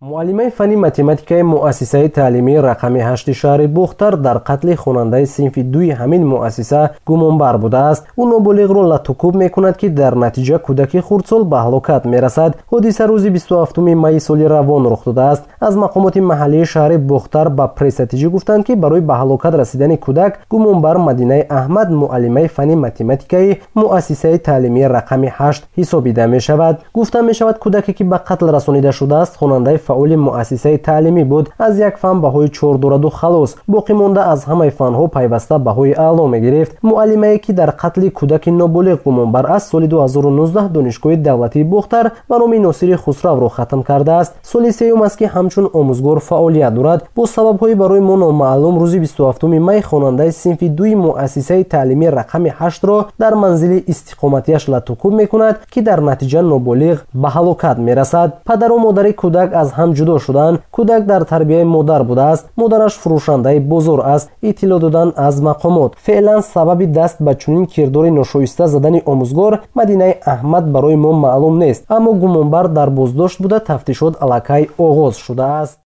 Муаллимаи фанни математикаи муассисаи таълимии рақами 8 шаҳри Бохтар дар қатли хонандаи синфи 2 ҳамин муассиса гумонбар будааст. Ӯ ноболиғро латукӯб мекунад, ки дар натиҷа кӯдаки хурдсол ба ҳалокат мерасад. Ҳодиса рӯзи 27 майи соли равон рух додааст. Аз мақомоти маҳаллии шаҳри Бохтар ба Пресса-ТЖ гуфтанд, ки барои ба ҳалокат расидани кӯдак гумонбар Мадинаи Аҳмад, муаллимаи фанни математикаи муассисаи таълимии рақами 8 ҳисобида мешавад. Гуфта мешавад, кӯдаке ки ба қатл расонида шудааст, хонандаи фаъоли муассисаи таълимӣ буд. Аз як фан баҳои 4 дораду халос, боқӣ монда аз ҳамаи фанҳо пайваста баҳои аъло мегирифт. Муаллимае ки дар қатли кӯдаки ноболиғ гумонбар аст, соли 2019 Донишгоҳи давлатии Бохтар ба номи Носири Хусравро хатм кардааст. Соли сеюм аст, ки ҳамчун омӯзгор фаъолият дорад. Бо сабабҳои барои мо номаълум рӯзи 27 май хонандаи синфи 2 муассисаи таълимии рақами 8-ро дар манзили истиқоматиаш латукӯб мекунад, ки дар натиҷа ноболиғ ба ҳалокат мерасад. Падару модари кӯдак аз ҳам ҷудо шуданд. Кӯдак дар тарбияи модар будааст. Модараш фурӯшандаи бозор аст. Иттилоъ додан аз мақомот. Феълан сабаби даст ба чунин кирдори ношоиста задани омӯзгор Мадинаи Аҳмад барои мо маълум нест, аммо гумонбар дар боздошт буда, тафтишот аллакай оғоз шудааст.